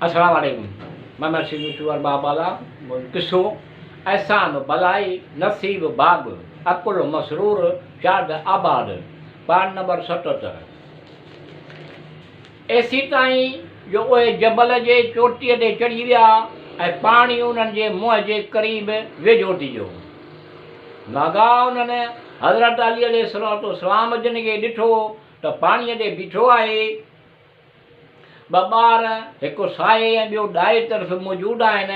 السلام عليڪم محمد سنڌو سوئر بابالا قصو احسان بلائي نصيب باغ عقل مسرور شاد آباد پارٽ نمبر 77 ايسيتائين جو اهي جبل جي چوٽيء تي چڙهي ويا ۽ پاڻي انهن جي منهن جي قريب ويجهو ٿي ويو. ناگاهه انهن حضرت علي عليه الصلوة والسلام جن کي ڏٺو ته پاڻيء تي بيٺو آهي. ٻه ٻار، هڪ سائي ۽ ٻيو ڏائي طرف موجود آهن.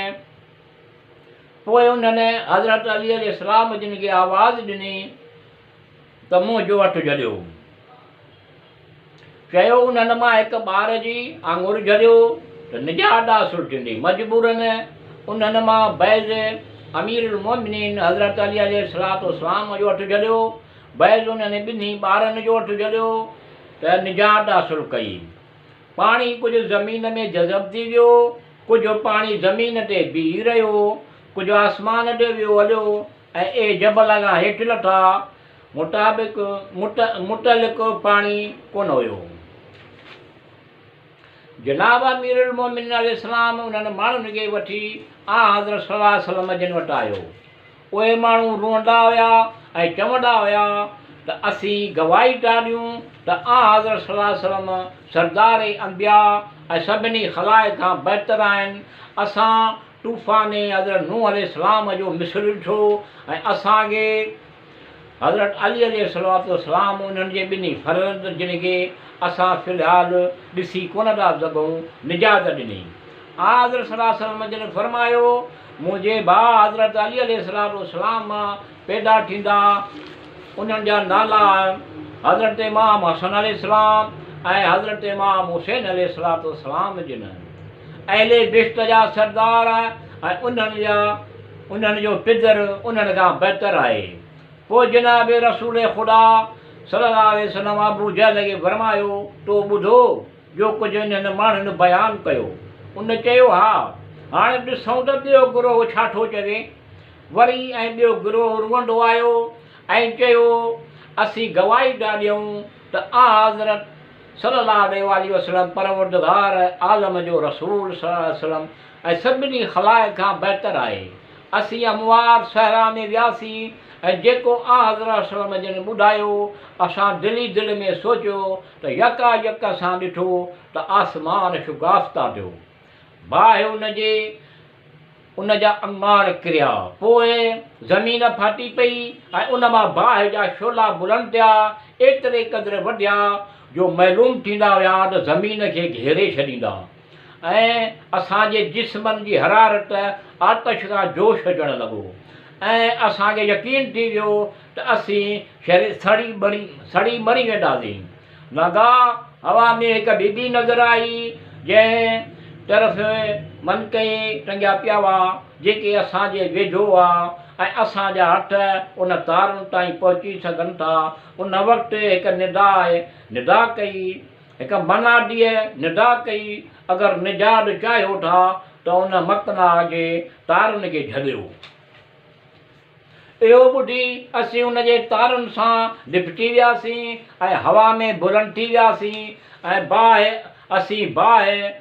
پوء انهن حضرت علي عليه السلام جن کي آواز ڏني ته منهنجو اٺ جهليو. چيو انهن مان هڪ ٻار جي آڱر جهليو ته نجات حاصل ٿيندي. مجبوراً انهن مان بعض امير المومنين حضرت علي عليه الصلوة والسلام جو اٺ جهليو، بعض انهن ٻنهي ٻارن جو اٺ جهليو ته نجات حاصل ڪئي. پاڻي ڪجهه زمين ۾ جذب ٿي ويو، ڪجهه پاڻي زمين تي بيهي رهيو، ڪجهه آسمان تي ويو هليو ۽ اهي جبل کان هيٺ لٿا. مطابق متعلق پاڻي ڪونه هيو. جناب امير المومنين عليه السلام انهن ماڻهن کي وٺي آنحضرت صلي الله عليه وسلم جن وٽ آيو. اهي ماڻهو روئندا هيا ۽ چوندا هيا ته اسين گواهي ٿا ڏيون ته آنحضرت صلي الله عليه وسلم سردار انبياء ۽ سڀني خلائق کان بهتر آهن. اسان طوفان حضرت نوح عليه السلام جو مثل ڏٺو ۽ اسان کي حضرت علي عليه الصلوة والسلام انهن جي ٻنهي فرزند جن کي اسان في الحال ڏسي ڪونه ٿا سگهون نجات ڏني. آنحضرت صلي الله عليه وسلم جن فرمايو، منهنجي ڀاء حضرت علي عليه الصلوة والسلام مان پيدا ٿيندا انهن جا نالا حضرت امام حسن عليه السلام ۽ حضرت امام حسين عليه الصلوة والسلام جن اهل بهشت جا سردار ۽ انهن جا انهن جو پدر انهن کان بهتر آهي. پوء جناب رسول خدا صلي الله عليه وسلم ابو جهل کي فرمايو، تو ٻڌو جو ڪجهه انهن ماڻهن بيان ڪيو؟ ان چيو، ها. هاڻي ڏسون ته ٻيو گروهه ڇا ٿو چوي. وري ۽ ٻيو گروهه روئندو آيو ۽ چيو، اسين گواهي ٿا ڏيون ته آنحضرت صلي الله عليه واٰله وسلم پروردگار عالم جو رسول صلي الله عليه وسلم ۽ سڀني خلائق کان بهتر آهي. اسين هموار صحرا ۾ وياسين ۽ جيڪو آنحضرت صلي الله عليه وسلم جن ٻڌايو، اسان دل ئي دل ۾ سوچيو ته يڪا يڪ اسان ڏٺو ته آسمان شگافته ٿيو. باهه ان جي ان جا انبار ڪريا. پوء زمين ڦاٽي پئي ۽ ان مان باهه جا شعلا بلند ٿيا، ايتري قدر وڌيا جو معلوم ٿيندا ويا ته زمين کي گهيري ڇڏيندا ۽ اسان جي جسمن جي حرارت آتش کان جوش اچڻ لڳو ۽ اسان کي يقين ٿي ويو ته اسين سڙي مري وينداسين. ناگاهه هوا ۾ هڪ بيبي نظر آئي، جنهن طرف منڪي ٽنگيا پيا هئا، جيڪي اسان جي ويجهو هئا ۽ اسان جا هٿ ان تارن تائين پهچي سگهن ٿا. ان وقت هڪ نداء ندا ڪئي، هڪ مناديء ندا ڪئي، اگر نجات چاهيو ٿا ته ان مقنع جي تارن کي جهليو. اهو ٻڌي اسين ان جي تارن سان لپٽي وياسين ۽ هوا ۾ بلند ٿي وياسين ۽ باهه اسين باهه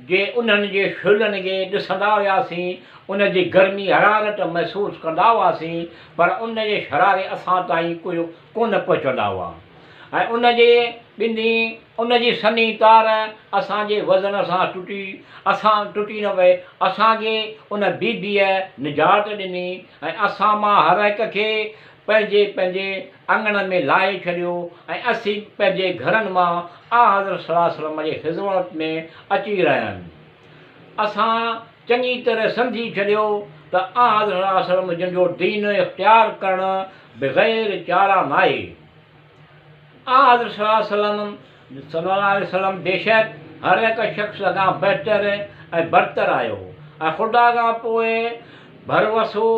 جي انهن جي شعلن کي ڏسندا هياسين، ان جي گرمي حرارت محسوس ڪندا هئاسين، پر ان جي شراري اسان تائين ڪجهه ڪونه پهچندا هئا. ۽ ان جي ٻنهي ان جي سنهي تار اسان جي وزن سان ٽٽي اسان ٽٽي نه پئي. اسان کي ان بيبيء نجات ڏني ۽ اسان مان هر هڪ کي پنهنجي پنهنجي اڱڻ ۾ لاهي ڇڏيو ۽ اسين پنهنجي گهرن مان آنحضرت صلي الله عليه وسلم جي خدمت ۾ اچي رهيا آهيون. اسان چڱي طرح سمجهي ڇڏيو ته آنحضرت صلي الله عليه وسلم جن جو دين اختيار ڪرڻ بغير چاره ناهي. آنحضرت صلي الله عليه وسلم صلي الله عليه وسلم بيشڪ هر هڪ شخص کان بهتر ۽ برتر آهيو ۽ خدا کان پوء ڀروسو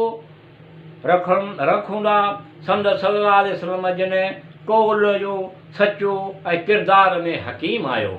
رکوندا سندس صلي الله عليه وسلم جن قول جو سچو ۽ ڪردار ۾ حڪيم آهيو.